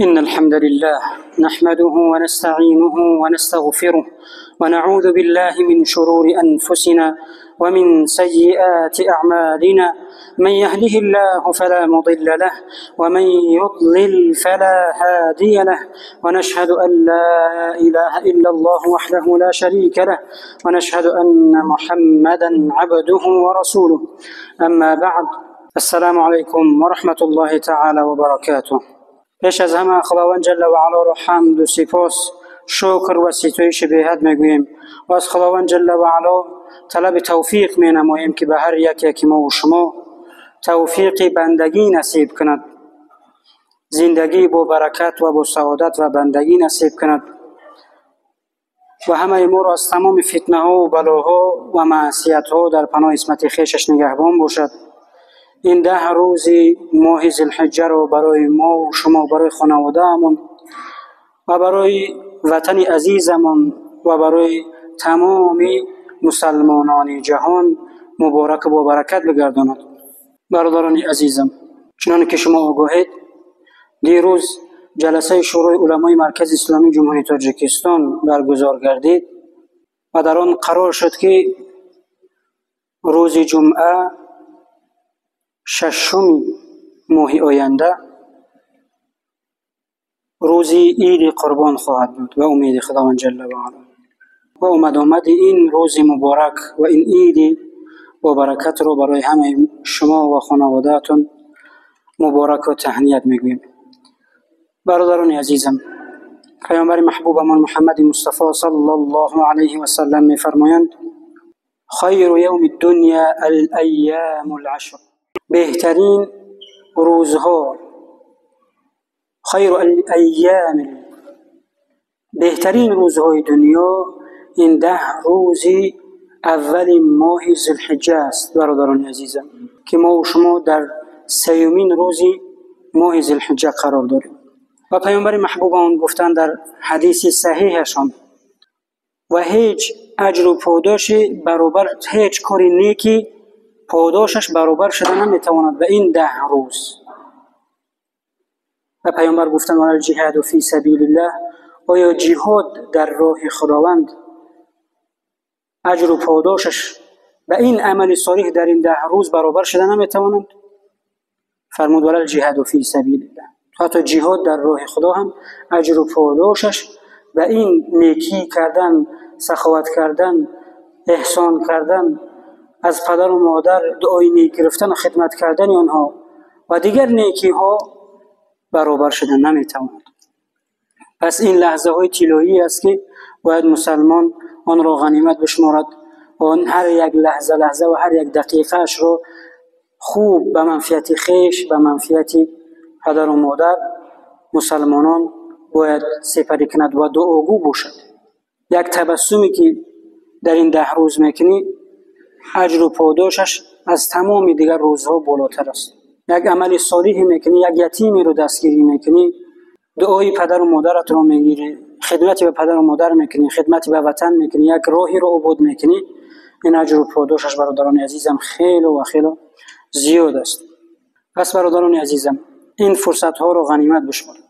إن الحمد لله نحمده ونستعينه ونستغفره ونعوذ بالله من شرور أنفسنا ومن سيئات أعمالنا، من يهده الله فلا مضل له ومن يضلل فلا هادي له، ونشهد أن لا إله إلا الله وحده لا شريك له، ونشهد أن محمدا عبده ورسوله. أما بعد، السلام علیکم و رحمة الله تعالی و برکاته. پیش از همه خداوند جل و علا را حمد و سپاس، شکر و ستایش بی‌حد میگوییم و از خداوند جل و علا طلب توفیق می نماییم که به هر یک یک ما و شما توفیق بندگی نصیب کند، زندگی با برکت و با سعادت و بندگی نصیب کند و همه ما را از تمام فتنه ها و بلاها و معصیت ها در پناه عصمت خویشش نگهبان باشد. این 10 روز ماه ذوالحجه رو برای ما و شما، برای خانواده‌مون و برای وطن عزیزمون و برای تمام مسلمانان جهان مبارک و با برکت بگرداند. برادران عزیزم، چنان که شما آگاهید، دیروز جلسه شورای علمای مرکز اسلامی جمهوری تاجیکستان برگزار گردید و در آن قرار شد که روز جمعه ششم ماه آینده روز عید قربان خواهد بود و امید خداوند جل و علا و آمد این روز مبارک و این عید با برکت رو برای همه شما و خانواده‌تون مبارک و تهنیت میگوییم. برادران عزیزم، پیامبر محبوبمان محمد مصطفی صلی الله علیه و سلم میفرمایند: خیر یوم الدنیا الایام العشر، بهترین روزها، خیر الایام، بهترین روزهای دنیا این 10 روزی اول ماه ذوالحجه است. برادران عزیزم، که ما و شما در 3مین روزی ماه ذوالحجه قرار داریم و پیامبر محبوب آن گفتند در حدیث صحیحشان: و هیچ اجر و پاداشی برابر هیچ کاری نیکی پاداشش برابر شده نمیتواند به این 10 روز. و پیامبر گفتند: الجهاد فی سبیل الله، آیا جهاد در راه خداوند اجر و پاداشش به این عمل صالح در این 10 روز برابر شده نمیتوانند؟ فرمود: ولا الجهاد فی سبیل الله، حتی جهاد در راه خدا هم اجر و پاداشش به این نیکی کردن، سخاوت کردن، احسان کردن، از پدر و مادر دعای نیک گرفتن و خدمت کردن آنها و دیگر نیکی ها برابر شده نمیتواند. پس این لحظه های طلایی است که باید مسلمان آن را غنیمت بشمارد و آن هر یک لحظه و هر یک دقیقه اش را خوب به منفعت خویش، به منفعت پدر و مادر مسلمانان باید سپری کند و دعاگو باشد. یک تبسمی که در این 10 روز میکنی، اجر و پاداشش از تمام دیگر روزها بالاتر است. یک عمل صالحی میکنی، یک یتیمی رو دستگیری میکنی، دعای پدر و مادرت رو میگیری، خدمتی به پدر و مادر میکنی، خدمتی به وطن میکنی، یک راهی رو عبود میکنی، این اجر و پاداشش برادران عزیزم خیلی و خیلی زیاد است. پس برادران عزیزم، این فرصت ها رو غنیمت بشمارید.